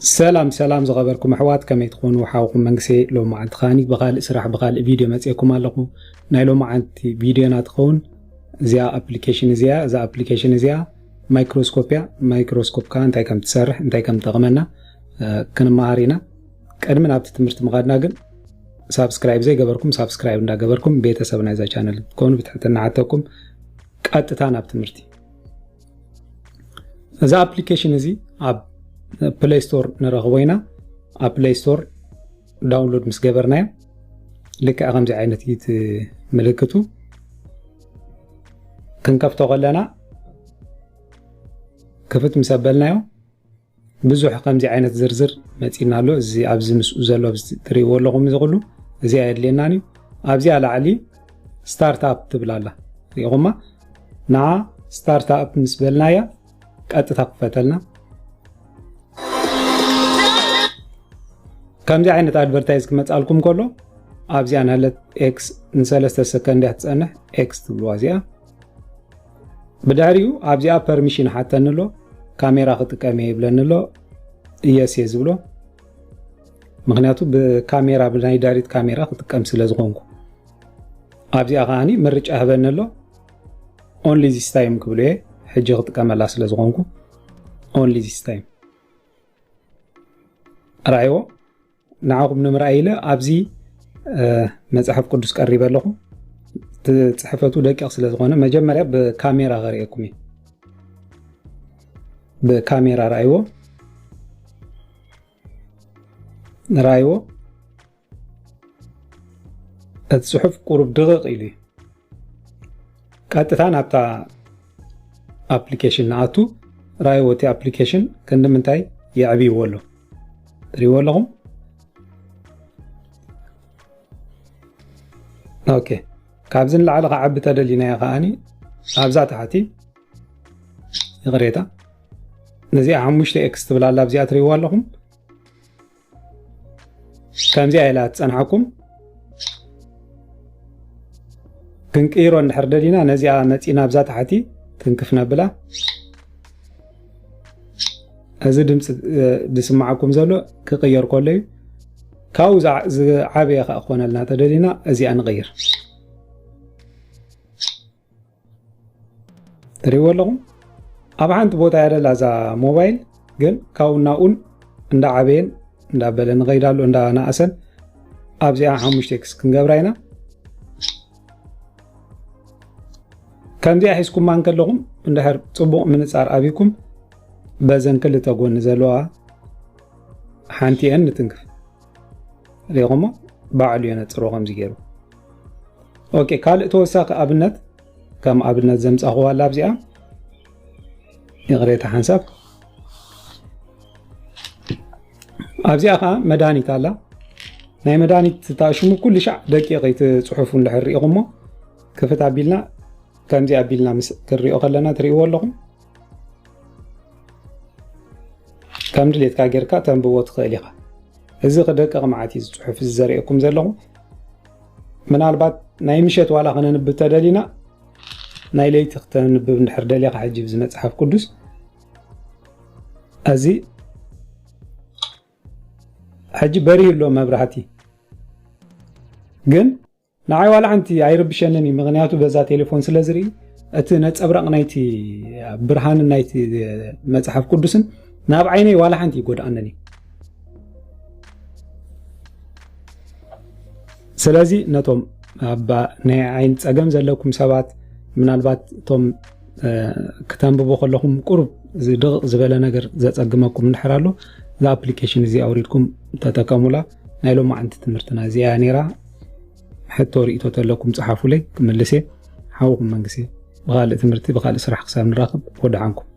ሰላም ሰላም ዝኸበርኩም ኣሕዋት፣ ከመይ ትኾኑ? ሓውኩም መንግሴ ሎማዓንቲ ኻኒ ብኻልእ ስራሕ ብኻልእ ቪድዮ መፅኤኩም ኣለኹ። ናይ ሎማዓንቲ ቪድዮና ትኸውን እዚኣ ኣፕሊኬሽን እዚኣ። እዛ ኣፕሊኬሽን እዚኣ ማይክሮስኮፕ እያ። ማይክሮስኮፕ ከዓ እንታይ ከም ትሰርሕ እንታይ ከም ትጠቕመና ክንመሃር ኢና። ቅድሚ ናብቲ ትምህርቲ ምኻድና ግን ሳብስክራይብ ዘይገበርኩም ሳብስክራይብ እንዳገበርኩም ቤተሰብ ናይዛ ቻነል ትኮኑ ብትሕትና ሓተኩም። ቀጥታ ናብ ትምህርቲ። እዚ ኣፕሊኬሽን እዚ ኣብ ፕሌይ ስቶር ንረኽቦ ኢና። ኣብ ፕሌይ ስቶር ዳውንሎድ ምስ ገበርናዮ ልክዕ ከምዚ ዓይነት እዩ እቲ ምልክቱ። ክንከፍቶ ከለና ክፍት ምስ ኣበልናዮ ብዙሕ ከምዚ ዓይነት ዝርዝር መፂና ኣሎ። እዚ ኣብዚ ምስኡ ዘሎ ትሪእዎ ኣለኹም እዚ ኩሉ እዚኣ የድልየናን እዩ። ኣብዚኣ ላዕሊ ስታርትኣፕ ትብል ኣላ ሪኢኹማ። ንዓ ስታርትኣፕ ምስ በልናያ ቀጥታ ክፈተልና። ከምዚ ዓይነት ኣድቨርታይዝ ክመፃልኩም ከሎ ኣብዚኣ ንሃለት ኤክስ ንሰለስተ ሰከንድ እያ ትፀንሕ። ኤክስ ትብልዋ እዚኣ። ብድሕሪኡ ኣብዚኣ ፐርሚሽን ሓተኒ ኣሎ። ካሜራ ክጥቀም እየ ይብለኒ ኣሎ። የስ እየ ዝብሎ፣ ምክንያቱ ብካሜራ ብናይ ዳሪት ካሜራ ክጥቀም ስለ ዝኾንኩ። ኣብዚኣ ከዓኒ ምርጫ ህበኒ ኣሎ። ኦንሊ ዚስ ታይም ክብሎ እየ፣ ሕጂ ክጥቀመላ ስለ ዝኾንኩ ኦንሊ ዚስ ታይም። ራእይዎ ንዓኹም ንምርኣይ ኢለ ኣብዚ መፅሓፍ ቅዱስ ቀሪበ ኣለኹ። እቲ ፅሕፈቱ ደቂቕ ስለ ዝኾነ መጀመርያ ብካሜራ ከርእየኩም እዩ። ብካሜራ ራእይዎ ራእይዎ እቲ ፅሑፍ ቁሩብ ድቕቕ ኢሉ እዩ። ቀጥታ ናብታ ኣፕሊኬሽን ንኣቱ። ራእይዎ እቲ ኣፕሊኬሽን ክንዲ ምንታይ የዕብይዎ ኣሎ ትሪእዎ ኣለኹም። ኦኬ፣ ካብዚ ንላዕሊ ክዓቢ ተደሊናዮ ከዓኒ ኣብዛ ታሕቲ፣ ይቕሬታ፣ ነዚኣ ሓሙሽተ ኤክስ ትብል ኣላ ኣብዚኣ ትሪእዎ ኣለኹም። ከምዚኣ ኢላ ትፀንሓኩም። ክንቅይሮ እንድሕር ደሊና ነዚኣ መፂና ኣብዛ ታሕቲ ትንክፍ ነብላ። እዚ ድምፂ ዝስማዓኩም ዘሎ ክቅየር ከሎ እዩ። ካብኡ ዝዓበየ ከዓ ክኾነልና ተደሊና እዚኣ ንቀይር። ትሪእዎ ኣለኹም ኣብ ሓንቲ ቦታ እያ ደላ እዛ ሞባይል፣ ግን ካብኡ ናብኡን እንዳዓበየን እንዳበለ ንኸይድ ኣሎ እንዳናእሰን። ኣብዚኣ ሓሙሽተ ኤክስ ክንገብራ ኢና። ከምዚኣ ሒዝኩማ እንከለኹም እንድሕር ፅቡቕ ምንፃር ኣቢኩም በዘን ክልተ ጎኒ ዘለዋ ሓንቲአን ንትንክፍ። ሪኢኹሞ ባዕሉ የነፅሮ ከምዚ ገይሩ። ኦኬ፣ ካልእ ተወሳኺ ኣብነት ከም ኣብነት ዘምፃኹዋ ኣላ ኣብዚኣ። ይቕሬታ ሓንሳብ። ኣብዚኣ ከዓ መድሃኒት ኣላ። ናይ መድሃኒት እታ ሽሙ ኩሉ ሻዕ ደቂቕ እቲ ፅሑፉ እንድሕር ሪኢኹሞ ክፍት ኣቢልና ከምዚ ኣቢልና ምስ ክንሪኦ ከለና ትሪእዎ ኣለኹም። ከም ድሌትካ ጌርካ ተንብቦ ትኽእል ኢኻ። እዚ ክደቅቕ መዓት እዩ ዝፅሑፍ እዚ ዘርእየኩም ዘለኹ። ምናልባት ናይ ምሸት ዋላ ክነንብብ ተደሊና ናይ ለይቲ ክተንብብ እንድሕር ደሊኻ ሕጂ ብዚ መፅሓፍ ቅዱስ እዚ ሕጂ በሪህ ኣሎ መብራህቲ ግን ንዓይ ዋላ ሓንቲ ኣይርብሸንን እዩ። ምኽንያቱ በዛ ቴሌፎን ስለ ዝርኢ እቲ ነፀብራቕ ናይቲ ብርሃንን ናይቲ መፅሓፍ ቅዱስን ናብ ዓይነይ ዋላ ሓንቲ ይጎድኣንን እዩ። ስለዚ ነቶም ኣብ ናይ ዓይኒ ፀገም ዘለኩም ሰባት ምናልባት እቶም ክተንብቡ ከለኹም ቁሩብ ድቕቕ ዝበለ ነገር ዘፀግመኩም እንድሕር ኣሎ እዚ ኣፕሊኬሽን እዚ ኣውሪድኩም ተጠቀሙላ። ናይ ሎማዓንቲ ትምህርትና እዚኣ ነይራ። ሕቶ ርእይቶ ተለኩም ጸሓፉለይ ክምልስ እየ። ሓውኹም መንግስቲ። ብኻልእ ትምህርቲ ብኻልእ ስራሕ ክሳብ ንራኸብ ወድሓንኩም።